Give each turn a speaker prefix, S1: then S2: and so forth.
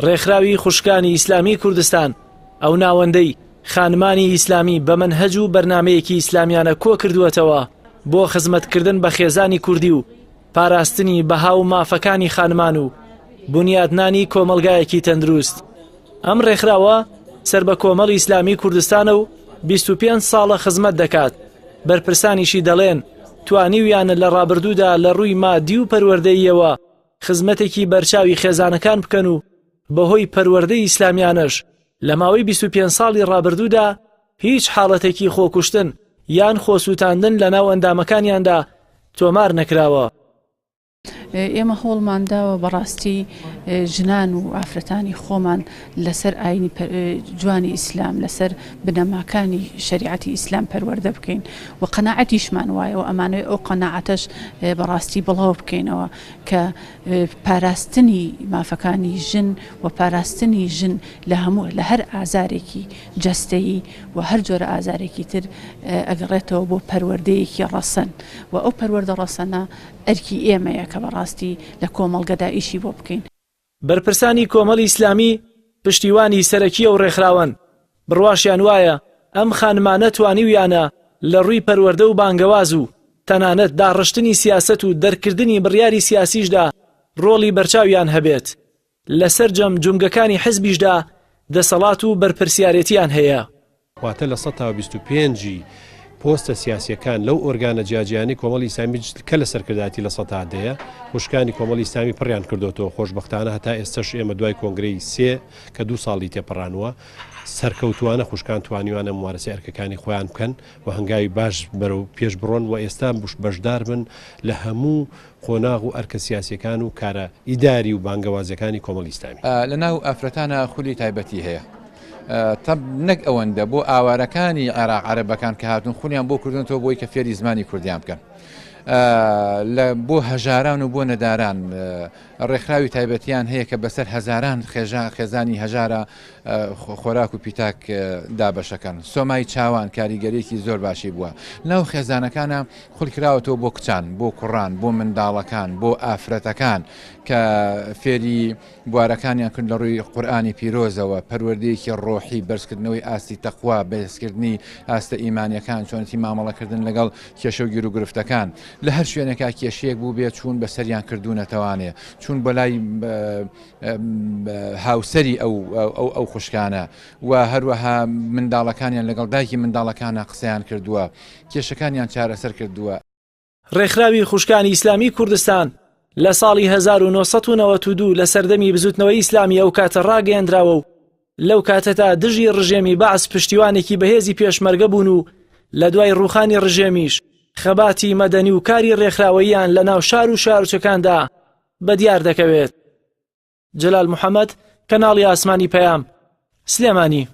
S1: ڕێکخراوی خوشکانی ئیسلامی کوردستان، ئەو ناوەندەی خانمانی ئیسلامی بە مەنهەج و بەرنامەیەکی ئیسلامیانە کۆکردووەتەوە بۆ خزمەتکردن بە خێزانی کوردی و پاراستنی بەها و مافەکانی خانمان و بونیادنانی کۆمەڵگایەکی تەندروست. ئەم ڕێکخراوە سەر بە کۆمەڵی ئیسلامی کوردستانە و 25 ساڵە خزمەت دەکات، بەرپرسانیشی دەڵێن توانیویانە لە ڕابردوودا لە ڕووی مادی و پەروەردەییەوە خزمەتێکی بەرچاوی خێزانەکان بکەن و بەهۆی پەروەردەی ئیسلامیانەش لە ماوەی 25 ساڵی ڕابردوودا هیچ حاڵەتێکی خۆکوشتن یان خۆسووتاندن لەناو ئەندامەکانیاندا تۆمار نەکراوە.
S2: ئێمە هەوڵمان داوە بەڕاستی ژنان و ئافرەتانی خۆمان لەسەر ئاینی جوانی ئیسلام لەسەر بنەماکانی شەریعەتی ئیسلام پەروەردە بکەین و قەناعەتیشمان وایە و ئەمانەوێ ئەو قەناعەتەش بەڕاستی بڵاو بکەینەوە کە پاراستنی مافەکانی ژن و پاراستنی ژن لە هەموو لە هەر ئازارێکی جەستەیی و هەر جۆرە ئازارێکی تر ئەگەڕێتەوە بۆ پەروەردەیەکی ڕەسەن و ئەو پەروەردە ڕەسەنە ئەرکی ئێمەیە کە بەڕاستی لە کۆمەڵگەدا ئیشی بۆ بکەین.
S1: بەرپرسانی کۆمەڵی ئیسلامی پشتیوانی سەرەکی ئەو ڕێکخراوەن، بڕواشیان وایە ئەم خانمانە توانیویانە لە ڕووی پەروەردە و بانگەواز و تەنانەت داڕشتنی سیاسەت و دەرکردنی بڕیاری سیاسیشدا ڕۆڵی بەرچاویان هەبێت، لە سەرجەم جومگەکانی حزبیشدا دەسەڵات و بەرپرسیارێتیان هەیە.
S3: واتە 25% ی پۆستە سیاسییەکان لەو ئۆرگانە جیاجیانەی کۆمەڵی ئیسلامی کە لە سەرکردایەتی لە سەتا دەیە خوشکانی کۆمەڵی ئیسلامی پڕیان کردۆتەوە، خۆشبەختانە هەتا ئێستەش ئێمە دوای کۆنگرەی سێ کە دوو ساڵی تێپەڕانووە سەرکەوتووانە خوشکان توانیوانە مومارەسەی ئەرکەکانی خۆیان بکەن و هەنگاوی باش بەرەو پێش بڕۆن و ئێستا بەشدار بن لە هەموو قۆناغ و ئەرکە سیاسیەکان و کارە ئیداری و بانگەوازیەکانی کۆمەڵی ئیسلامی.
S4: لە ناو ئافرەتانا خولی تایبەتی هەیە تەب نەک ئەوەندە بۆ ئاوارەکانی عێراق عەرەبەکان کە هاتوون خولیان بۆ کردونەتەوە بۆی کە فێری زمانی کوردیان بکەن لە بۆ هەژاران و بۆ نەداران ڕێکخراوی تایبەتیان هەیە کە بەسەر هەزاران خێژان خێزانی هەژارە خۆراک و پیتاک دابەشەکەن سۆمای چاوان کاریگەریەکی زۆر باشی بووە ناو خێزانەکانە خول کراوەتەوە بۆ کچان، بۆ کوڕان، بۆ منداڵەکان، بۆ ئافرەتەکان کە فێری بوارەکانیان کرد لە ڕووی قورئانی پیرۆزەوە، پەروەردەیەکی ڕۆحی، بەرزکردنەوەی ئاستی تەقوا، بەهێزکردنی ئاستە ئیمانیەکان، چۆنێتی مامەڵەکردن لەگەڵ کێشە و گیروگرفتەکان. لە هەر شوێنێکا کێشەیەک بووبێ چوون بەسەریان کردوونەتەوانێ، چوون بۆ لای هاوسەری ئەو ئەو خوشکانە و هەروەها منداڵەکانیان لەگەڵ دایکی منداڵەکانە قسەیان کردووە. کێشەکانیان چارەسەر کردووە.
S1: ڕێکخراوی خوشکانی ئیسلامی کوردستان لە ساڵی 1992 لە سەردەمی بزوتنەوەی ئیسلامی ئەو کاتە ڕاگەیەندراوە و لەو کاتەدا دژی ڕژێمی بەعس پشتیوانێکی بەهێزی پێشمەرگە بوون و لە دوای ڕووخانی ڕژێمیش خەباتی مەدەنی و کاری ڕێکخراوەییان لە ناو شار و شارۆچکەکاندا بەدیار دەکەوێت. جەلال محەمەد، کەناڵی ئاسمانی پەیام، سلێمانی.